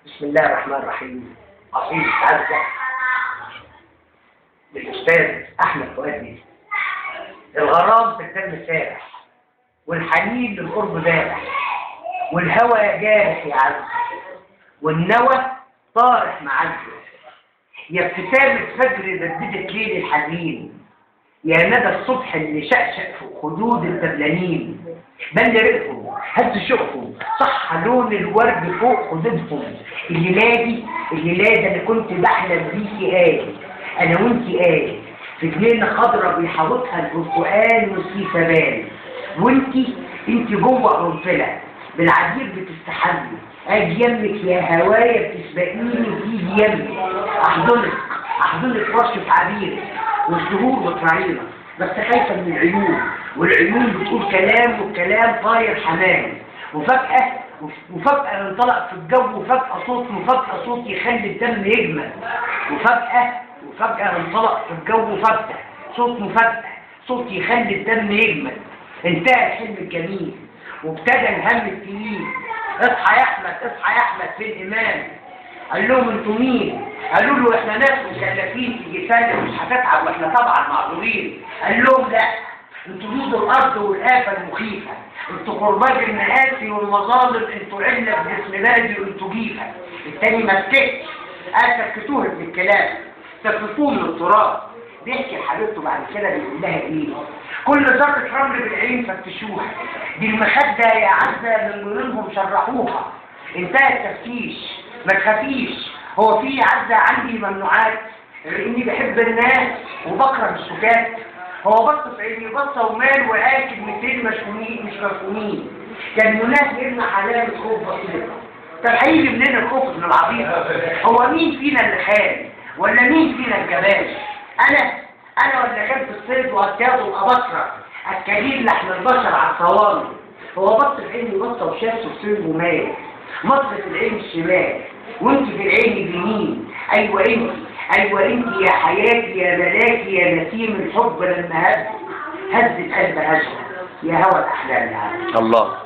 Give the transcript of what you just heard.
بسم الله الرحمن الرحيم. قصيدة عزة للأستاذ أحمد فؤاد نجم. الغرام في الدم سارح، والحنين للقرب بارح، والهوى جارح يا عزة، والنوى طارح مع عزة. يا ابتسامة فجر بددت ليل الحزين، يا ندى الصبح اللي شقشق فوق خدود الدبلانين، بل ريقهم هز شوقهم صح لون الورد فوق خدودهم. الليلة دي الليلة دي انا كنت بحلم بيكي قال انا وانتي قال في جنينة خضرا بيحوطها البرتقال والسيسبان، وانتي انتي جوه قرنفله بالعجيب بتستحمي. اجي يمك يا هوايا بتسبقيني وتيجي يمي، احضنك احضنك ورشه عبيرك والزهور بتراعينا، بس خايفة من العيون، والعيون بتقول كلام والكلام طاير حمام. وفجأة انطلق في الجو، وفجأة صوت، وفجأة صوت يخلي الدم يجمد. وفجأة انطلق في الجو، وفجأة صوت، مفاجأة صوت يخلي الدم يجمد. انتهى الحلم الجميل وابتدى الهم التقيل. اصحى يا احمد، اصحى يا احمد في الامام. قال لهم انتوا مين؟ قالوا له احنا ناس مكلفين في جسالة مش هتتعب واحنا طبعا معذورين. قال لهم لا، انتوا جنود الارض والآفة المخيفة، انتوا قرباج المآسي والمظالم، انتوا علة في جسم بادي وانتوا جيفة. التاني ما سكتش، قال سكتوه ابن الكلام، سكتوه من التراب. بيحكي لحبيبته بعد كده بيقول لها ايه؟ كل ذرة رمل بالعين فتشوها، دي المخدة يا عزة من جنونهم شرحوها. انتهى التفتيش، ما تخافيش، هو في عزة عندي ممنوعات غير اني بحب الناس وبكره السكات. هو بص في عيني بصة ومال وقال كلمتين مش مفهومين، كان مناه ابن حلال خوف بسيطة. طب هيجي منين الخوف ابن العبيط؟ هو مين فينا اللي خان ولا مين فينا الجبان؟ انا ولا كان في الصيد واكاد وابصره اكلين لحم البشر على الصوامي. هو بص في عيني بصة وشاف صوصين ومال، مصر في العين الشمال وانت في العين اليمين. ايوه انت، ايوه انت يا حياتي يا ملاكي يا نسيم الحب لما هز هزت قلب هزه يا هوى الاحلام يا عم. الله الله.